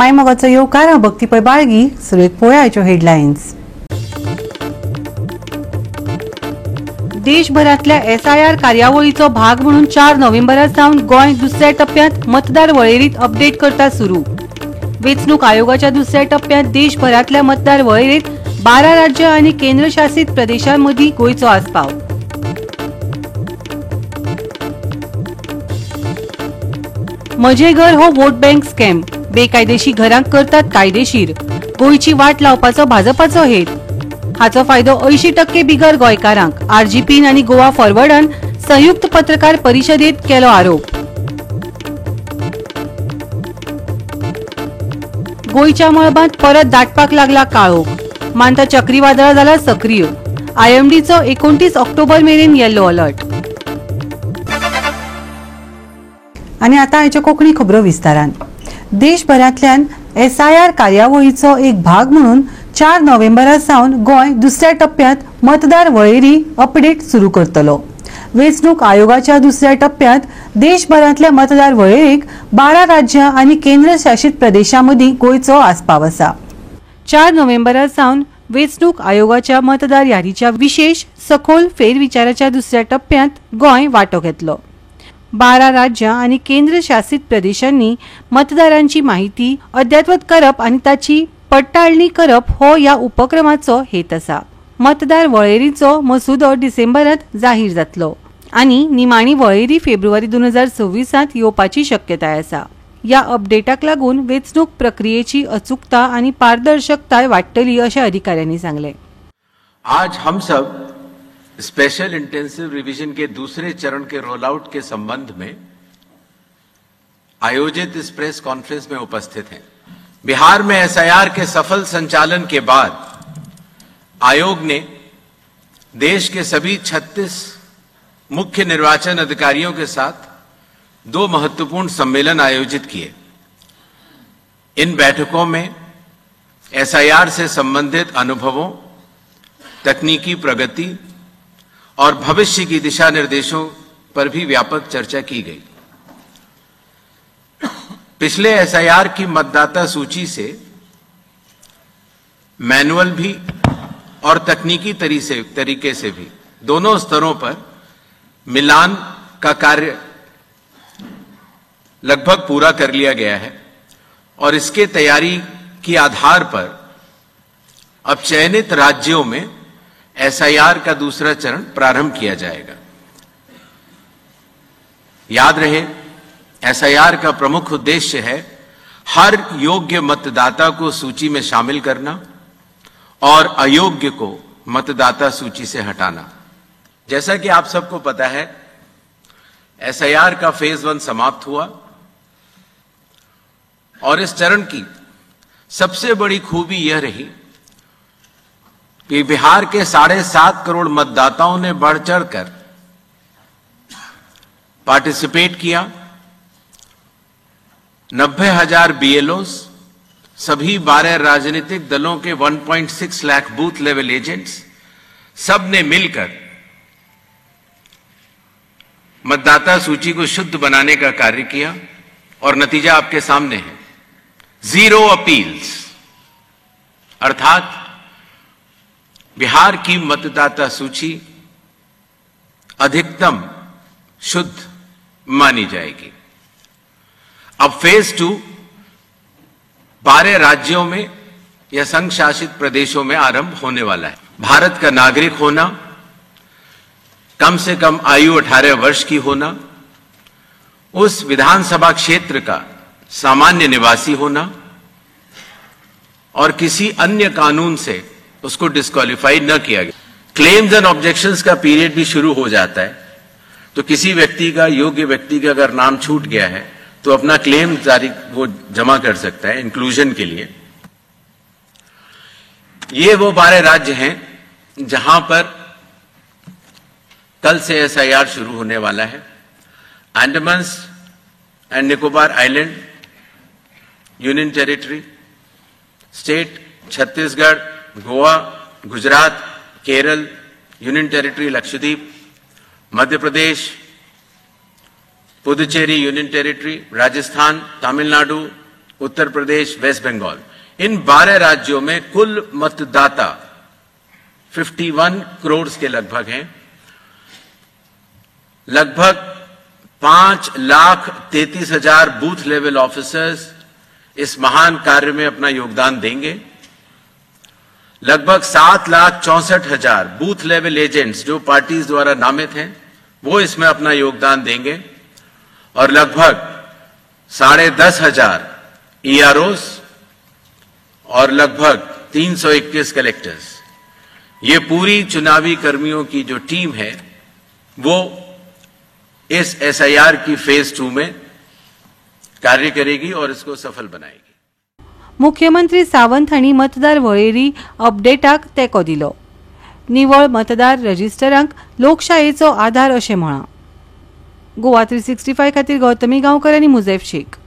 मायमोगाचो येवकार. हांव भक्ती पै बाळगी. सुरवेक पळोवया आयच्यो हेडलायन्स. देशभरांतल्या एसआयआर कार्यावळीचो भाग म्हणून 4 नोव्हेंबरा सावन गोंय दुसऱ्या टप्प्यांत मतदार वळेरीत अपडेट करता सुरू. वेंचणूक आयोगाच्या दुसऱ्या टप्प्यांत देशभरांतल्या मतदार वळेरीत 12 राज्य आनी केंद्रशासित प्रदेशांमदीं गोंयचो आस्पाव. म्हजें घर हो वोट बँक स्कॅम, बेकायदेशी घरांक करतात कायदेशीर. गोंयची वाट लावपाचो भाजपाचो हेत. हाचो फायदो 80% बिगर गोंयकारांक. आरजीपीन आनी गोवा फॉरवर्डान संयुक्त पत्रकार परिशदेत केलो आरोप. गोंयच्या मळबांत परत दाटपाक लागला काळोख. मानता चक्रीवादळ जाला सक्रीय. आयएमडीचो 29 ऑक्टोबर मेरेन येलो अलर्ट. आनी आतां आयच्यो कोंकणी खबरो विस्तारान. देशभरांतल्यान एसआयआर कार्यावळीचो एक भाग म्हणून 4 नोव्हेंबरा सावन गोंय दुसऱ्या टप्प्यांत मतदार वळेरी अपडेट सुरू करतलो. वेंचणूक आयोगाच्या दुसऱ्या टप्प्यांत देशभरांतल्या मतदार वळेरेक 12 राज्यां आनी केंद्रशासित प्रदेशां मदीं गोंयचो आस्पाव आसा. 4 नोव्हेंबरा सावन वेंचणूक आयोगाच्या मतदार यादीच्या विशेष सखोल फेरविचाराच्या दुसऱ्या टप्प्यांत गोंय वांटो घेतलो. 12 राज्यां आनी केंद्रशासित प्रदेशांनी मतदारांची माहिती अद्यावत करप आनी ताची पडटाळणी करप हो ह्या उपक्रमाचो हेत आसा. मतदार वळेरीचो मसुदो डिसेंबरांत जाहीर जातलो आनी निमाणी वळेरी फेब्रुवारी 2026 येवपाची शक्यताय आसा. ह्या अपडेटाक लागून वेंचणूक प्रक्रियेची अचूकता आनी पारदर्शकताय वाडटली अशें अधिकाऱ्यांनी सांगलें. आज हम सब स्पेशल इंटेंसिव रिवीजन के दूसरे चरण के रोल आउट के संबंध में आयोजित इस प्रेस कॉन्फ्रेंस में उपस्थित हैं. बिहार में एसआईआर के सफल संचालन के बाद आयोग ने देश के सभी 36 मुख्य निर्वाचन अधिकारियों के साथ 2 महत्वपूर्ण सम्मेलन आयोजित किए. इन बैठकों में एसआईआर से संबंधित अनुभवों, तकनीकी प्रगति और भविष्य की दिशा निर्देशों पर भी व्यापक चर्चा की गई. पिछले एसआईआर की मतदाता सूची से मैनुअल भी और तकनीकी तरीके से भी दोनों स्तरों पर मिलान का कार्य लगभग पूरा कर लिया गया है और इसके तैयारी के आधार पर अब चयनित राज्यों में एसआईआर का दूसरा चरण प्रारंभ किया जाएगा. याद रहे, एसआईआर का प्रमुख उद्देश्य है हर योग्य मतदाता को सूची में शामिल करना और अयोग्य को मतदाता सूची से हटाना. जैसा कि आप सबको पता है, एसआईआर का फेज 1 समाप्त हुआ और इस चरण की सबसे बड़ी खूबी यह रही कि बिहार के 7.5 करोड़ मतदाताओं ने बढ़ चढ़कर पार्टिसिपेट किया. 90,000 बीएलओस, सभी 12 राजनीतिक दलों के 1.6 लाख बूथ लेवल एजेंट्स, सब ने मिलकर मतदाता सूची को शुद्ध बनाने का कार्य किया और नतीजा आपके सामने है, 0 अपील्स. अर्थात बिहार की मतदाता सूची अधिकतम शुद्ध मानी जाएगी. अब फेज 2 12 राज्यों में या संघ शासित प्रदेशों में आरंभ होने वाला है. भारत का नागरिक होना, कम से कम आयु 18 वर्ष की होना, उस विधानसभा क्षेत्र का सामान्य निवासी होना और किसी अन्य कानून से उसको डिस्क्वालीफाई न किया गया. क्लेम्स एंड ऑब्जेक्शंस का पीरियड भी शुरू हो जाता है, तो किसी व्यक्ति का, योग्य व्यक्ति का अगर नाम छूट गया है तो अपना क्लेम जारी वो जमा कर सकता है इंक्लूजन के लिए. ये वो 12 राज्य हैं जहां पर कल से एसआईआर शुरू होने वाला है. Andaman and Nicobar island union territory, state Chhattisgarh, Goa, Gujarat, Kerala, union territory Lakshadweep, Madhya Pradesh, Puducherry union territory, Rajasthan, Tamil Nadu, Uttar Pradesh, waste Bengal, in 12 राज्यों में कुल मतदाता 51 करोड़ के लगभग हैं। लगभग 5,33,000 बूथ लेवल ऑफिसर्स इस महान कार्य में अपना योगदान देंगे। लगभग 7,64,000 बूथ लेवल एजेंट्स जो पार्टीज द्वारा नामित हैं वो इसमें अपना योगदान देंगे और लगभग 10,500 EROs और लगभग 321 कलेक्टर्स, ये पूरी चुनावी कर्मियों की जो टीम है वो इस SIR की फेज 2 में कार्य करेगी और इसको सफल बनाएगी। मुख्यमंत्री सावंत हांणी मतदार वळेरी अपडेटाक तेंको दिलो। निवळ मतदार रजिस्टरांक लोकशायेचो आधार अशें म्हळां। गोवा 365 खातीर गौतमी गांवकर आनी मुजेफ शेख।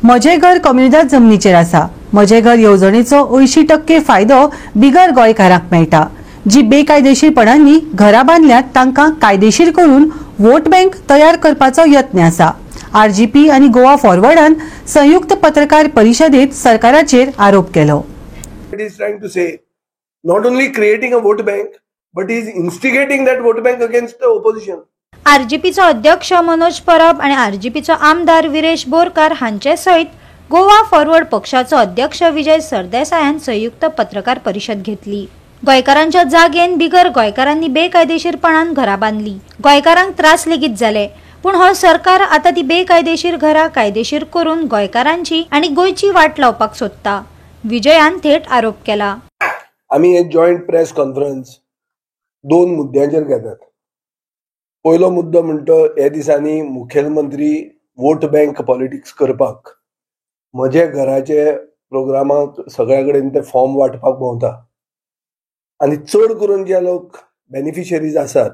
म्हजें घर कोमुनिदाद जमनीचेर आसा। म्हजें घर येवजणेचो 80% फायदो बिगर गोंयकारांक मेळटा। जी बेकायदेशीरपणांनी घरां बांदल्यात तांकां कायदेशीर करून वोट बँक तयार करपाचो यत्न आसा। आरजीपी आनी गोवा फॉरवर्डान संयुक्त पत्रकार परिषदेत सरकाराचेर आरोप केलो। It is trying to say not only creating a vote bank but is instigating that vote bank against the opposition. आरजीपीचो अध्यक्ष मनोज परब आनी आरजीपीचो आमदार विरेश बोरकार हांचे सयत गोवा फॉरवर्ड पक्षाचो अध्यक्ष विजय सरदेसायान संयुक्त पत्रकार परिषद घेतली। गोंयकारांच्या जागेन बिगर गोंयकारांनी बेकायदेशीरपणान घरां बांदली, गोंयकारांक त्रास लेगीत जाले, पूण हो सरकार आतां ती बेकायदेशीर घरां कायदेशीर करून गोंयकारांची आनी गोंयची वाट लावपाक सोदता। विजयान थेट आरोप केला। आमी हे जॉयंट प्रेस कॉन्फरन्स दोन मुद्द्यांचेर घेतात। पयलो मुद्दो म्हणटा हे दिसांनी मुखेलमंत्री वोट बँक पॉलिटिक्स करपाक म्हजे घराचे प्रोग्रामाक सगळ्या कडेन ते फॉर्म वांटपाक भोंवता आनी चड करून जे लोक बेनिफिशरीज आसात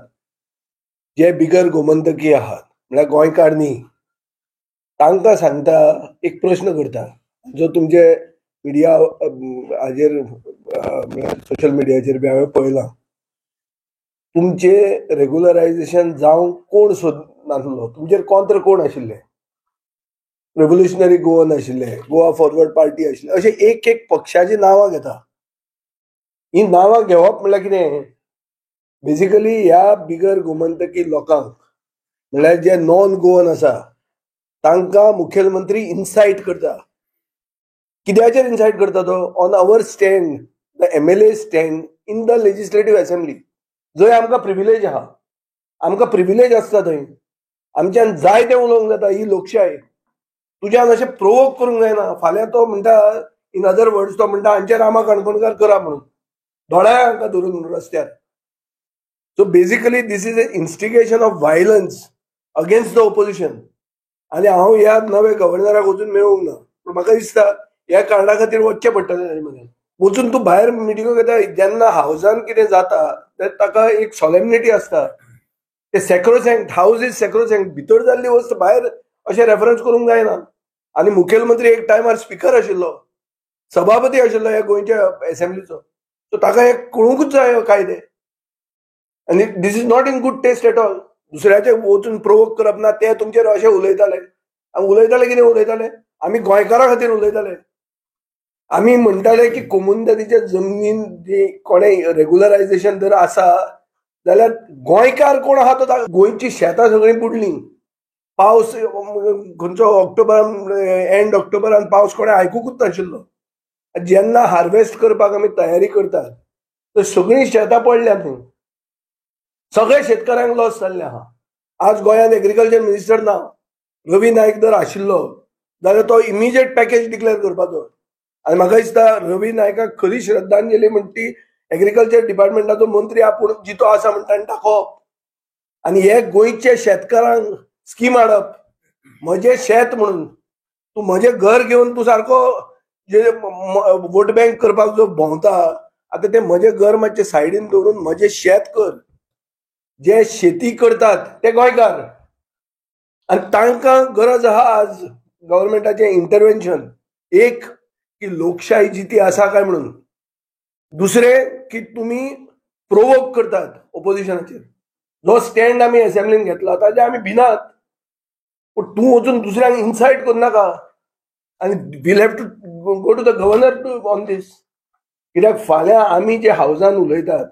जे बिगर गोमंतकी आहात म्हळ्यार गोंयकार न्ही तांकां सांगता, एक प्रश्न करता जो तुमचे मिडिया हाजेर म्हळ्यार सोशल मिडियाचेर बी हांवें पळयलां, तुमचे रेगुलरायजेशन जावंक कोण सोद नासलो, तुमचेर कॉन्त्र कोण आशिल्ले, रेव्होल्युशनरी गोवन आशिल्ले, गोवा फॉरवर्ड पार्टी आशिल्ले, अशे एक एक पक्षाची नांवां घेता। ही नांवां घेवप म्हणल्यार कितें, बेसिकली ह्या बिगर गोमंतकी लोकांक म्हणल्यार जे नॉन गोवन आसा तांकां मुखेलमंत्री इन्सायट करता। कित्याचेर इन्सायट करता तो? On our stand, the MLA stand in the legislative assembly, जंय आमकां प्रिविलेज आहा, आमकां प्रिविलेज आसता, थंय आमच्यान जाय तें उलोवंक जाता। ही लोकशाय, तुज्यान अशें प्रोवोक करूंक जायना। फाल्यां तो म्हणटा, इन अदर वर्ड्स तो म्हणटा हांचे रामा काणकोणकार करा म्हणून, दोळ्या हांकां धरून म्हणून रस्त्यार। So basically this is a instigation of violence against the opposition. आनी हांव ह्या नवे गव्हर्नराक वचून मेळूंक ना, पूण म्हाका दिसता ह्या कारणा खातीर वचचें पडटलें ताजे मदीं। वचून तूं भायर मिटिंगो घेता, जेन्ना हावजान कितें जाता ताका एक सोलेमनिटी आसता, ते सॅक्रोसँक्ट, हावज is सॅक्रोसँक्ट, भितर जाल्ली वस्त भायर अशें रेफरन्स करूंक जायना। आनी मुखेलमंत्री एक टायमार स्पिकर आशिल्लो, सभापती आशिल्लो ह्या गोंयच्या एसेंब्लीचो, सो ताका हें कळुंकूच जाय कायदे। आनी this is not in good taste at all. दुसऱ्याचे वचून प्रोवोक करप ना, ते तुमचेर अशें उलयताले। आनी उलयताले कितें उलयताले, आमी गोंयकारां खातीर उलयताले। आमी म्हणटाले की कोमुनिदादीच्या जमनीन जी कोणें रेगुलरायजेशन जर आसा जाल्यार गोंयकार कोण आहा तो, गोंयची शेतां सगळीं बुडलीं, पावस खंयचो ऑक्टोबरान, एंड ऑक्टोबरान पावस कोणें आयकुकूच नाशिल्लो। जेन्ना हार्वेस्ट करपाक आमी तयारी करतात तर सगळीं शेतां पडल्यात थंय, सगळे शेतकऱ्यांक लॉस जाल्लें आहा। आज गोंयांत एग्रीकल्चर मिनिस्टर ना, रवी नायक जर आशिल्लो जाल्यार तो इमिजिएट पॅकेज डिक्लेअर करपाचो। आनी म्हाका दिसता रवी नायकाक खरी श्रद्धांजली म्हणटा ती एग्रीकल्चर डिपार्टमेंटाचो मंत्री आपूण जितो आसा म्हणटा ताणें दाखोवप आनी हे गोंयच्या शेतकारांक स्कीम हाडप, म्हजें शेत म्हणून तूं म्हजें घर घेवन तूं सारको जे वोट बँक करपाक जो भोंवता, आतां तें म्हजें घर मातशें सायडीन दवरून म्हजें शेत कर। जे शेती करतात ते गोंयकार आनी तांकां गरज आहा आज गव्हर्मेंटाचें इंटरवेन्शन, एक की लोकशाही जिती आसा काय म्हणून, दुसरें की तुमी प्रोवोक करतात ओपोजिशनाचेर। जो स्टँड आमी एसेंब्लीन घेतला ताजे आमी भिनात, पूण तूं वचून दुसऱ्यांक इन्सायट करनाका। आनी we'll have to go to the governor to on this. कित्याक फाल्यां आमी जे हावजान उलयतात,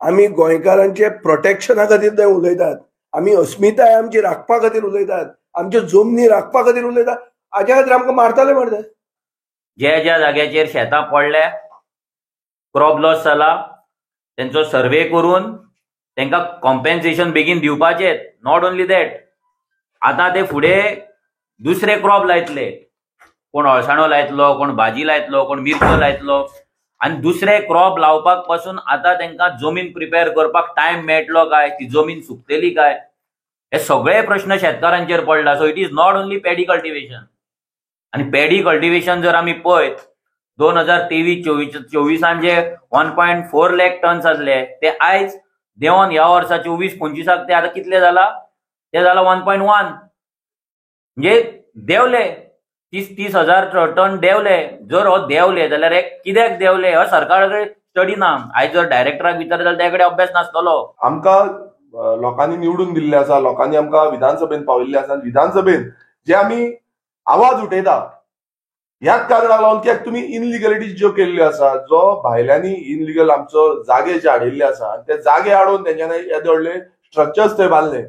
आमी गोंयकारांचे प्रोटेक्शना खातीर ते उलयतात, आमी अस्मिताय आमची राखपा खातीर उलयतात, आमच्यो जमनी राखपा खातीर उलयतात, हाज्या खातीर आमकां मारताले मरे. ज्या ज्या जाग्याचेर शेतां पडल्या, क्रॉप लॉस जाला, तेंचो सर्वे करून तेंकां कॉम्पेन्सेशन बेगीन दिवपाचें. Not only that, आतां ते फुडें दुसरे क्रॉप लायतले, कोण अळसाणो लायतलो, कोण भाजी लायतलो, कोण मिरचो लायतलो, आनी दुसरे क्रॉप लावपाक पासून आतां तेंकां जमीन प्रिपेर करपाक टायम मेळटलो काय, ती जमीन सुकतली काय, हे सगळे प्रश्न शेतकारांचेर पडला. So it is not only paddy cultivation. आनी पॅडी कल्टिवेशन जर आमी पळयत 2023-24 जे 1.4 लाख टन्स आसले ते आयज देंवन ह्या वर्सा 24-25 ते आतां कितले जाला, ते जाला 1.1, म्हणजे देंवले 30-30 हजार टन देंवले. जर हो देंवले जाल्यार हे कित्याक देंवले हो सरकारा कडेन स्टडी ना. आयज जर डायरेक्टराक विचारत जाल्यार त्या कडेन अभ्यास नासतलो. आमकां लोकांनी निवडून दिल्ले आसा, लोकांनी आमकां विधानसभेन पावयल्ले आसा, विधानसभेन जे आमी आवाज उठयता ह्याच कारणाक लागून कित्याक तुमी इनलिगलिटीज ज्यो केल्ल्यो आसा, जो भायल्यांनी इनलिगल आमचो जागे जे हाडिल्ले आसा आनी ते जागे हाडून तेंच्यांनी येदे व्हडले स्ट्रक्चर्स थंय बांदले,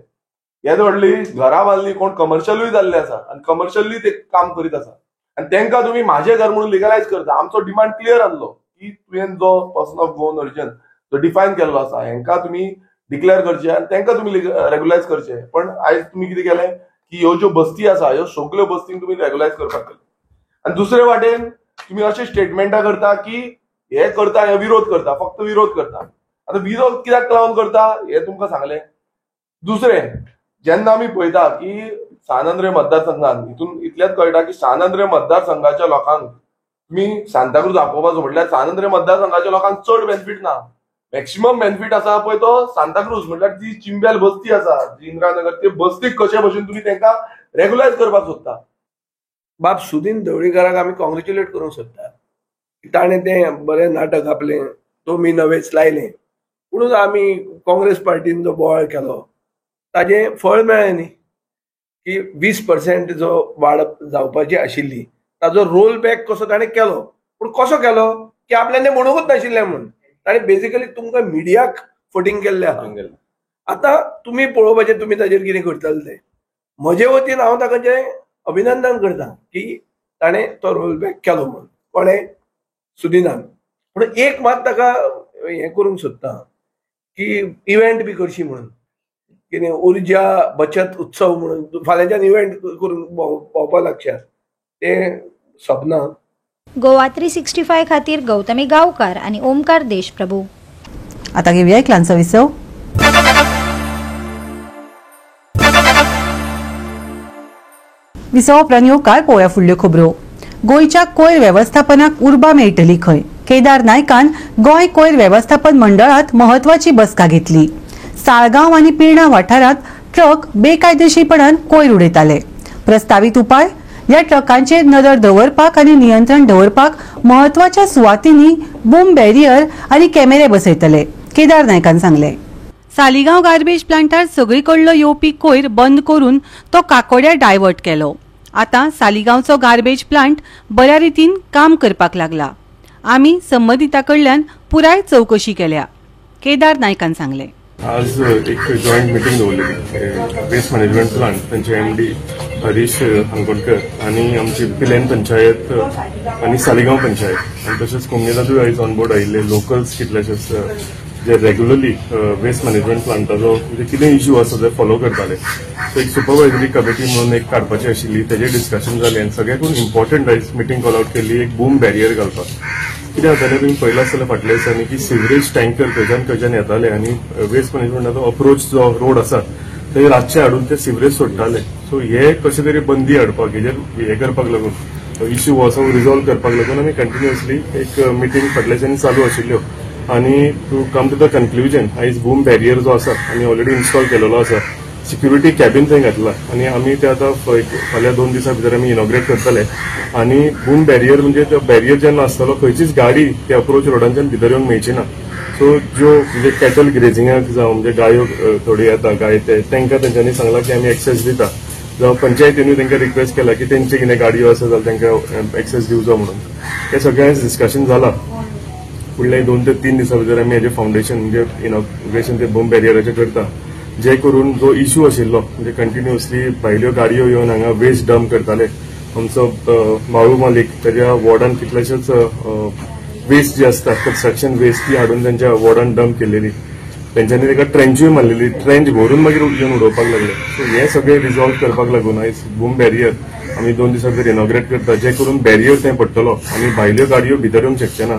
येदे व्हडली घरां बांदली, कोण कमर्शियलूय जाल्ले आसा आनी कमर्शियली ते काम करीत आसा आनी तेंकां तुमी म्हाजें घर म्हणून लिगलायज करता. आमचो डिमांड क्लियर आसलो की तुवें जो पर्सन ऑफ गोवन ओरिजन जो डिफायन केल्लो आसा हेंकां तुमी डिक्लेअर करचे आनी तेंकां तुमी रेगुलायज करचे. पण आयज तुमी कितें केलें की ह्यो ज्यो बस्ती आसा ह्यो सगल्यो बस्तींक तुमी रेगुलायज करपाक गेले आनी दुसरे वाटेन तुमी अशे स्टेटमेंटां करता की हे करता, हे विरोध करता, फक्त विरोध करता. आतां विरोध कित्याक लावन करता हे तुमकां सांगलें. दुसरें, जेन्ना आमी पळयता की सान आंद्रे मतदारसंघान हितून इतलेंच कळटा की सान आंद्रे मतदारसंघाच्या लोकांक तुमी सांताक्रूज आपोवपाचो म्हटल्यार सान आंद्रे मतदारसंघाच्या लोकांक चड बेनिफीट ना. मॅक्सिमम बेनिफीट आसा पळय तो सांताक्रूज, म्हटल्यार जी चिंबेल बस्ती आसा, जी इंदिरानगर, ते बस्तीक कशे भशेन तुमी तेंकां रेगुलायज करपाक सोदता. बाब सुदीन ढवळीकाराक आमी कॉंग्रेच्युलेट करूंक सोदता, ताणें तें बरें नाटक आपलें तो मी नवेच लायलें, पूण आमी काँग्रेस पार्टीन जो बोवाळ केलो ताजें फळ मेळ्ळें न्ही की 20% जो वाड जावपाची आशिल्ली ताजो रोल बॅक कसो ताणें केलो. पूण कसो केलो की आपल्यान तें म्हणूंकच नाशिल्लें म्हणून ताणें बेजिकली तुमकां मिडियाक फटींग केल्लें आहा. आतां तुमी पळोवपाचें तुमी ताजेर कितें करतले तें. म्हजे वतीन हांव ताका जें अभिनंदन करता की ताणें तो रोल बॅक केलो म्हणून, कोणें, सुदिनान. पूण एक मात ताका हें करूंक सोदता की इव्हेंट बी करशी म्हणून, कितें उर्जा बचत उत्सव म्हणून फाल्यांच्यान इव्हेंट करून भोंवपाक लागशात, तें सपना. गोवा 365 खातीर गौतमी गांवकार आनी ओमकार देशप्रभू. आतां घेवया एक ल्हानसो विसव. विसव उपरांत येवकार पळोवया फुडल्यो खबरो. गोंयच्या कोयर वेवस्थापनाक उर्बा मेळटली खंय. केदार नायकान गोंय कोयर वेवस्थापन मंडळात म्हत्वाची बसका घेतली. साळगांव आनी पिर्णा वाठारांत ट्रक बेकायदेशीरपणान कोयर उडयताले. प्रस्तावीत उपाय, ह्या ट्रकांचेर नदर दवरपाक आनी नियंत्रण दवरपाक म्हत्वाच्या सुवातींनी बूम बॅरियर आनी कॅमेरे बसयतले, केदार नायकान सांगले. सालिगांव गार्बेज प्लांटार सगळी कडलो येवपी कोयर बंद करून तो काकोड्या डायवर्ट केलो. आतां सालिगांवचो गार्बेज प्लांट बऱ्या रितीन काम करपाक लागला. आमी संबंदिता कडल्यान पुराय चवकशी केल्या, केदार नायकान सांगले. आज एक जॉईंट मिटींग दवरलेली वेस्ट मॅनेजमेंट प्लांट तांचे एमडी हरीश हनकोडकर आनी आमची पिलेन पंचायत आनी सालिगांव पंचायत आनी तशेंच कोमुनिदादूय आयज ऑन बोर्ड आयिल्ले लोकल्स कितलेशेच जे रेग्युलरली वेस्ट मॅनेजमेंट प्लांटाचो म्हणजे कितें इश्यू आसा ते फॉलो करताले. सो एक सुपरवायजरी कमिटी म्हणून एक काडपाची आशिल्ली, तेजेर डिस्कशन जालें आनी सगळ्याकून इम्पॉर्टंट आयज मिटींग कॉल आवट केल्ली एक बूम बॅरियर घालपाक. कितें जातालें तुमी पळयलां आसतलें फाटल्या दिसांनी की सिवरेज टँकर खंयच्यान खंयच्यान येताले आनी वेस्ट मॅनेजमेंटाचो अप्रोच जो रोड आसा थंय रातचे हाडून ते सिवरेज सोडटाले. सो हे कशें तरी बंदी हाडपाक हेजेर हे करपाक लागून इश्यू हो आसा रिजॉल्व करपाक लागून आमी कंटिन्युअसली एक मिटींग फाटल्या दिसांनी चालू आशिल्ल्यो आनी to come to the conclusion आयज बूम बॅरियर जो आसा आमी ऑलरेडी इन्स्टॉल केलेलो आसा, सिक्युरिटी कॅबीन थंय घातला आनी आमी ते आतां फाल्यां 2 दिसां भितर आमी इनॉग्रेट करतले. आनी बूम बॅरियर म्हणजे तो बॅरियर जेन्ना आसतलो खंयचीच गाडी त्या अप्रोच रोडांच्यान भितर येवंक मेळची ना. सो ज्यो म्हणजे कॅटल ग्रेजिंगाक जावं म्हणजे गायो थोडी येता गाय ते तांकां तेंच्यांनी सांगलां की आमी एक्सेस दिता. जावं पंचायतीनूय तांकां रिक्वेस्ट केला की तेंचे कितें गाडयो आसा जाल्यार तांकां एक्सेस दिवचो म्हणून. हे सगळें डिस्कशन जाला. फुडले 2 ते 3 दिसां भितर आमी हेजें फावंडेशन म्हणजे इनॉग्रेशन ते बूम बॅरियराचें करता, जे करून जो इशू आशिल्लो म्हणजे कंटिन्युअसली भायल्यो गाडयो येवन हांगा वेस्ट डंप करताले. आमचो माळू मालीक ताज्या वॉर्डान कितलेशेच वेस्ट जी आसता कन्स्ट्रक्शन वेस्ट ती हाडून तांच्या वॉर्डान डंप केलेली. तेंच्यांनी ताका ट्रेंचूय मारलेली, ट्रेंच भरून मागीर येवन उडोवपाक लागले. सो हे सगळें रिजॉल्व करपाक लागून आयज बूम बॅरियर आमी 2 दिसां भितर इनॉग्रेट करता, जे करून बॅरियर थंय पडटलो आनी भायल्यो गाडयो भितर येवंक शकचे ना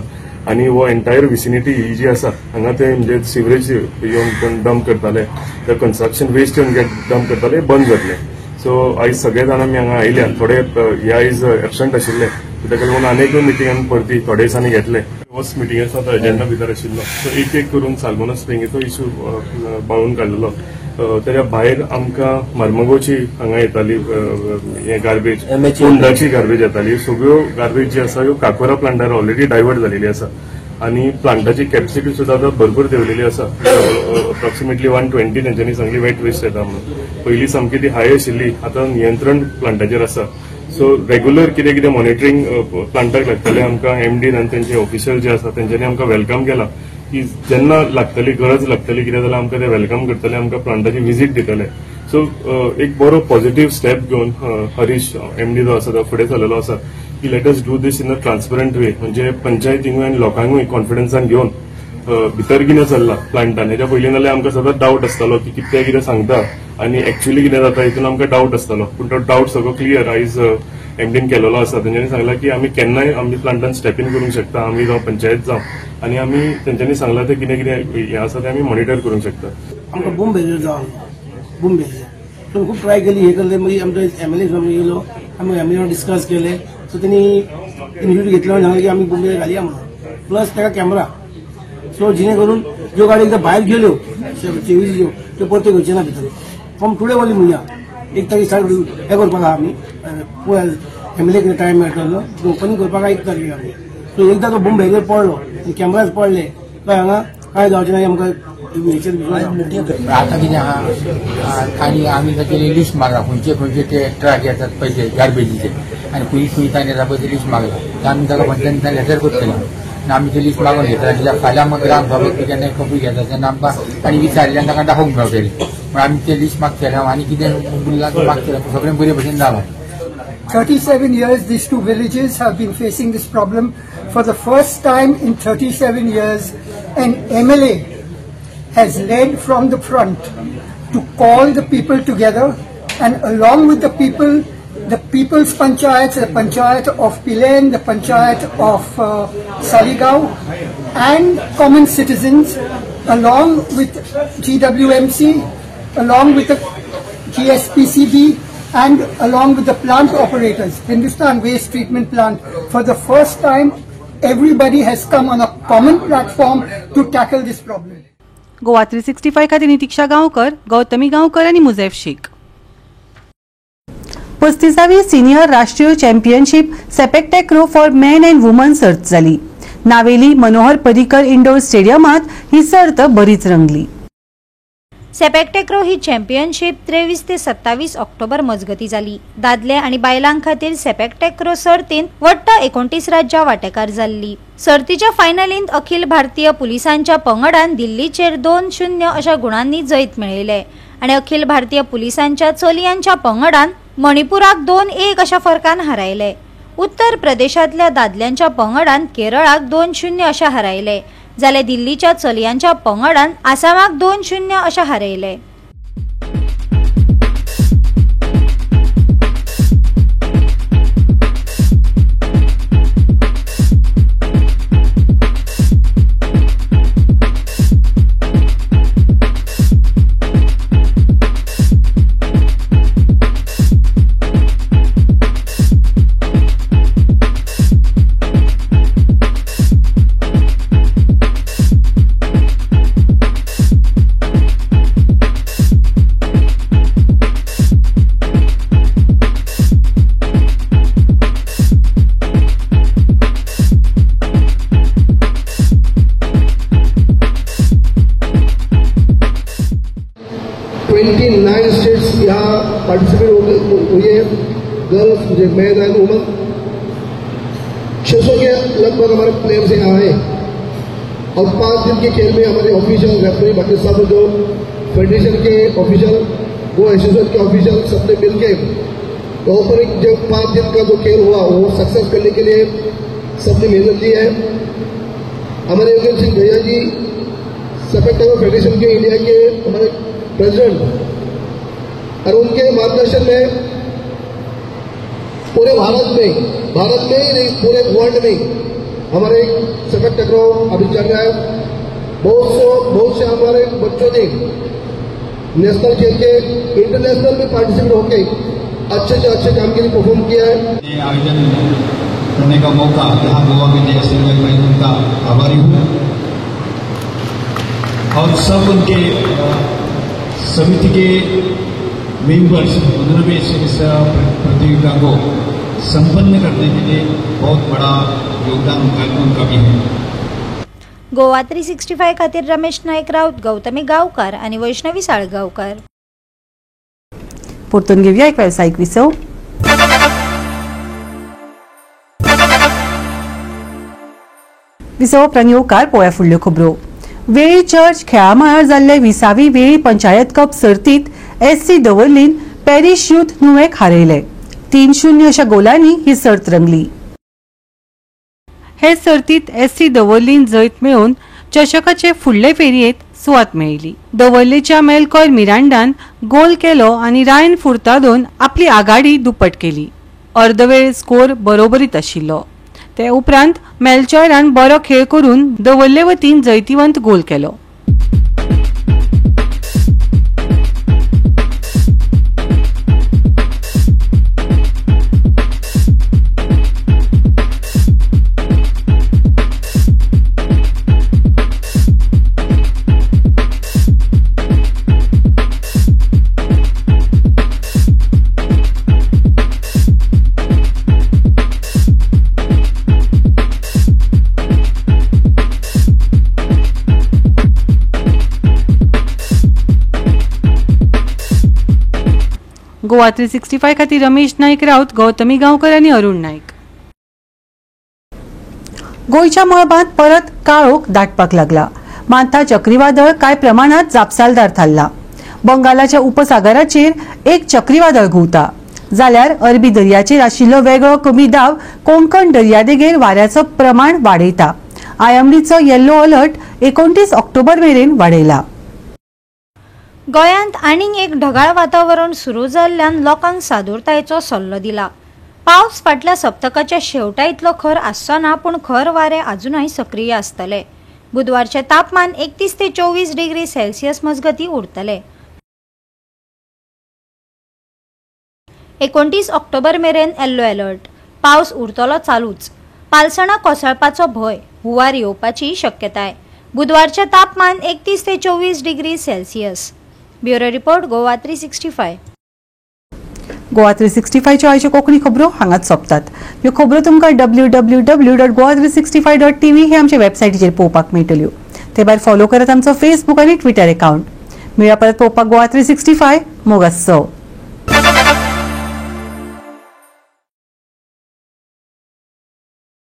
आनी हो एंटायर विसिनिटी ही जी आसा हांगा ते म्हणजे सिवरेज येवन डंप करताले, कन्स्ट्रक्शन वेस्ट येवन डंप करताले, बंद जातले. सो आयज सगळे जाण आमी हांगा आयल्या. थोडे हे आयज एबसंट आशिल्ले, ताका लागून आनी मिटींग आमी परती थोडे दिसांनी घेतले. फर्स्ट मिटींग आसा तो एजेंडा भितर आशिल्लो. सो एक एक करून साल्मोना स्प्रिंगेचो इशू बाळून काडलेलो. ताच्या भायर आमकां मार्मगोची हांगा येताली हे गार्बेज, फोंडाची गार्बेज येताली. सगळ्यो गार्बेज जी आसा ह्यो काकोरा प्लांटार ऑलरेडी डायवर्ट जालेली आसा आनी प्लांटाची कॅपॅसिटी सुद्दां आतां भरपूर देंवलेली आसा. अप्रॉक्सिमेटली 120 तेंच्यांनी सांगली वेट वेस्ट येता म्हणून. पयलीं सामकी ती हाय आशिल्ली, आतां नियंत्रण प्लांटाचेर आसा. सो रेग्युलर कितें कितें मॉनिटरींग प्लांटाक लागतलें. आमकां एमडी आनी तेंचे ऑफिशियल जे आसा तेंच्यांनी आमकां welcome केला की जेन्ना लागतली गरज लागतली कितें जाल्यार आमकां ते welcome करतले, आमकां प्लांटाची विजीट दितले. सो एक बरो पॉझिटिव्ह स्टेप घेवन हरीश एमडी जो आसा तो फुडें सरलेलो आसा की let us do this in a transparent way. म्हणजे पंचायतींकूय आनी लोकांकूय कॉन्फिडन्सान घेवन भितर कितें चल्लां प्लांटान. हेच्या पयलीं जाल्यार आमकां सदांच डावट आसतालो की कितें कितें सांगता आनी एक्च्युअली कितें जाता हितून आमकां डावट आसतालो. पूण तो डावट सगळो क्लियर आयज एमडीन केलेलो आसा. तेंच्यांनी सांगलां की आमी केन्नाय आमी प्लांटान स्टेप इन करूंक शकता, आमी जावं पंचायत जावं, आनी आमी तेंच्यांनी सांगलां तें कितें कितें हें आसा तें आमी मॉनिटर करूंक शकता. आमकां बूम बॅरियर जावं, बूम बॅरियर सो खूब ट्राय केली, हे केले. मागीर आमचो एमएलए येयलो, आमी एमएलए डिस्कस केले. सो तेणी इनिशिएटीव घेतलो आनी सांगलें की आमी बूम बॅरियर घालया म्हणून, प्लस ताका कॅमेरा. सो जेणे करून ज्यो गाडी एकदां भायर गेल्यो चेवीच्यो त्यो परत्यो घेवच्यो ना भितर. फ्रॉम टुडे ओनली म्हणया 1 तारीख स्टार्ट हें करपाक आहा आमी, फॅमिलीक कितें टायम मेळटलो ओपनींग करपाक आहा 1 तारखेक आमी. सो एकदां तो बूम बॅरियर पडलो आनी कॅमेराज पडले काय हांगा काय जावचें ना आमकां. आतां कितें आहा तांणी आमी ताचें लिस्ट मागला, खंयचे खंयचे ते ट्रक येतात पयशे गार्बेजीचे आनी खंय खंय तांणी येता पळय ते लिस्ट मागला. आमी ताका पंचायतीन लेटर करतले आनी आमी ते लिस्ट मागून घेतले. कित्याक फाल्यां मागीर ग्रामसभेक केन्ना कपी घेता तेन्ना आमकां तांणी विचारलें आनी तांकां दाखोवंक मेळटलें. म्हण आमी ते लिस्ट मागतले आनी कितें उरलां तें मागतले. सगळें बरे भशेन जालां. 37 years these two villages have been facing this problem. For the first time in 37 years, an MLA has led from the front to call the people together, and along with the people, the people's panchayats, the panchayat of Pilerne, the panchayat of Saligao, and common citizens, along with GWMC, along with the GSPCB, and along with the plant operators, Hindustan Waste Treatment Plant. For the first time, everybody has come on a common platform to tackle this problem. Goa 365 खातीर नितिक्षा गांवकर, गौतमी गांवकर आनी मुजैफ Shaikh. 35वी senior राष्ट्रीय championship sepak takraw for men and women सर्त जाली. Navelim Manohar Parrikar indoor स्टेडियमात ही सर्त बरीच रंगली. CPEC टेक्रो ही championship 23 ते 27 ऑक्टोबर मजगती जाली. दादले आनी बायलां खातीर सेपेक टेक्रो सर्तींत वट्ट 29 राज्यां वांटेकार जाल्ली. सर्तीच्या फायनलींत अखिल भारतीय पुलिसांच्या पंगडान दिल्लीचेर 2-0 अशा गुणांनी जैत मेळयलें आनी अखिल भारतीय पुलिसांच्या चलयांच्या पंगडान मणिपुराक 2-1 अशा फरकान हारायले. उत्तर प्रदेशांतल्या दादल्यांच्या पंगडान केरळाक 2-0 अशा हारायले, जाल्यार दिल्लीच्या चलयांच्या पंगडान आसामाक 2-0 अशा हारयले. पार्टिसिपेट हुई है, गर्ल्स, मैन एंड वुमन। 600 के लगभग हमारे प्लेयर्स यहाँ आए और 5 दिन के खेल में हमारे ऑफिशियल रेफरी, बाकी सब जो फेडरेशन के ऑफिशियल, वो एसोसिएशन के ऑफिशियल, सबने मिल के वहाँ पर एक जो 5 दिन का जो खेल हुआ वो सक्सेस करने के लिए सबने मेहनत ली है। हमारे योगेंद्र सिंह भैया जी सेपक टाकरो फेडरेशन के इंडिया के हमारे प्रेसिडेंट, और उनके मार्गदर्शन में पूरे भारत में ही नहीं पूरे वर्ल्ड में हमारे सेपक टाकरो अभी चल रहा है। बहुत से हमारे बच्चों ने नेशनल खेल के इंटरनेशनल में पार्टिसिपेट होके अच्छे से अच्छे काम के लिए परफॉर्म किया है। ये आयोजन करने का मौका यहाँ गोवा में दिया मैं उनका आभारी हूँ और सब उनके समिति के मेंबर्स, उन्होंने भी इस प्रतियोगिता को संपन्न करने के लिए बहुत बड़ा योगदान उनका भी है। गोवा 365 खातीर रमेश नायक राऊत, गौतमी गांवकार आनी वैष्णवी साळगांवकार। परतून घेवया एक वेवसायीक विसव। विसव उपरांत येवकार पळोवया फुडल्यो खबरो। वेळी चर्च खेळा मळार जाल्ले 20वी वेळी पंचायत कप सर्तीत एससी दवर्लीन पॅरिश यूथ नुवेक हारयले। 3-0 अशा गोलांनी ही सर्त रंगली। हे सर्तीत एससी दवर्लीन जैत मेळोवन चषकाचे फुडले फेरयेंत सुवात मेळयली। दवर्लेच्या मेलकॉर मिरांडान गोल केलो आनी रायन फुर्तादोन आपली आघाडी दुप्पट केली। अर्दवेळ स्कोर बरोबरीत आशिल्लो। ते उपरांत मेलचॉयरान बरो खेळ करून दवर्ले वतीन जैतिवंत गोल केलो। गोवा 365 खातीर रमेश नाईक राऊत, गौतमी गांवकर आनी अरुण नाईक। गोंयच्या मळबांत परत काळोख दाटपाक लागला। मांथा चक्रीवादळ कांय प्रमाणात जापसालदार थारला। बंगालाच्या उपसागराचेर एक चक्रीवादळ घुंवता जाल्यार अरबी दर्याचेर आशिल्लो वेगळो कमी दाव कोंकण दर्यादेगेर वाऱ्याचो प्रमाण वाडयता। आयएमडीचो येल्लो अलर्ट 29 ऑक्टोबर मेरेन वाडयला। गोंयांत आनीक एक ढगाळ वातावरण सुरू जाल्ल्यान लोकांक सादूरतायेचो सल्लो दिला। पावस फाटल्या सप्तकाच्या शेवटा इतलो खर आसचो ना, पूण खर वारें आजुनय सक्रीय आसतले। बुधवारचें तापमान 31 ते 24 डिग्री सेल्सियस मजगतीं उरतलें। 29 ऑक्टोबर मेरेन येल्लो अलर्ट। पावस उरतलो चालूच। पालसणां कोसळपाचो भंय, हुंवार येवपाची शक्यताय। बुधवारचें तापमान 31 ते 24 degree Celsius. Bureau report, Goa 365। Goa 365च्यो आयच्यो कोंकणी खबरो हांगाच सोंपतात। ह्यो खबरो तुमकां www.goa365.tv हे आमचे वेबसायटीचेर पळोवपाक मेळटल्यो। ते भायर फॉलो करात आमचो फेसबूक आनी ट्विटर अकाउंट। मेळया परत पळोवपाक गोवा 365। मोग आसचो।